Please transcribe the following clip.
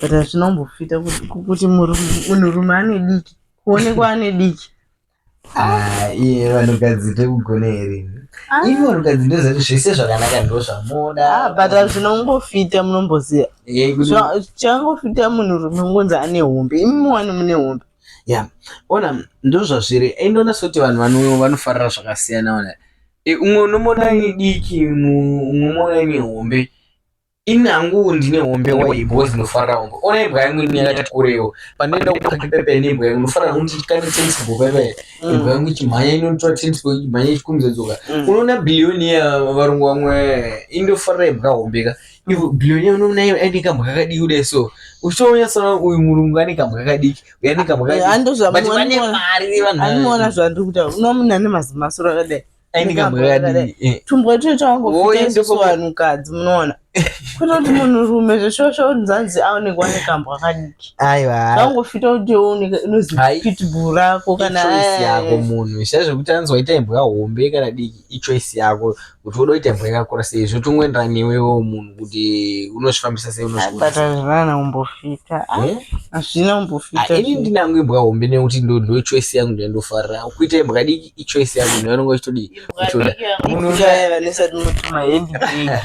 But hazvina kumbofita kuti munhurume ane diki kuonekwa ane diki. Ah, iye vanhukadzi tokugona here? Ivi vanhukadzi ndozati zvese zvakanaka ndozvamoda. Ah, but hazvina kungofita, munomboziva. Changofita munhurume ngonzi ane hombe, imi muwani mune hombe. Ya, ona, ndozvazviri. Indoona sekuti vanhu vanofarira zvakasiyana. Ona, umwe unomuona ine diki, umwe unomuona ine hombe. Ini hangu ndine hombe wai because ndinofarira hombe. Ona, imbwa yangu ini yakati kurewo. Pandinoenda kupark pepe neimbwa yangu, ndinofarira kuti ndikande tennis ball pepe, imbwa yangu ichimhanya, inotora tennis ball ichimhanya, ichikumidza dzoka. Unoona billionaire, varungu vamwe, indofarira imbwa hombe ka. Ivo billionaire unoona aine kambwa kakadiki kudai, so uchitonyatsona uyu murungu ane kambwa kadiki, uyu ane kambwa kadiki, but vane mari vanhu. Andimuona zvandiri kutaura, unoona munhu ane mazimasoro akadai. Aine kambwa kadiki. Tumbwa tucho twangofita isusu vanhukadzi, munoona, kwete kuti munhurume zveshosho nzanzi aonekwa nekambwa kadiki. Aiwa. Zvangofita kuti unozi pitbull rako kana Ichoice yako munhu zviya zvekuti anzi waita imbwa hombe kana diki, ichoice yako kuti unoda kuita imbwa yakakura sei. Zvotongoenderana newewo munhu kuti unozvifambisa sei. But hazvina kumbofita. Hazvina kumbofita. Ini ndinangu imbwa hombe nekuti ndo choice yangu, ndoyandofarira. Kuita imbwa diki ichoice yangu, ndoyanonga uchitodii, uchoda. Vanesati mutuma handbag.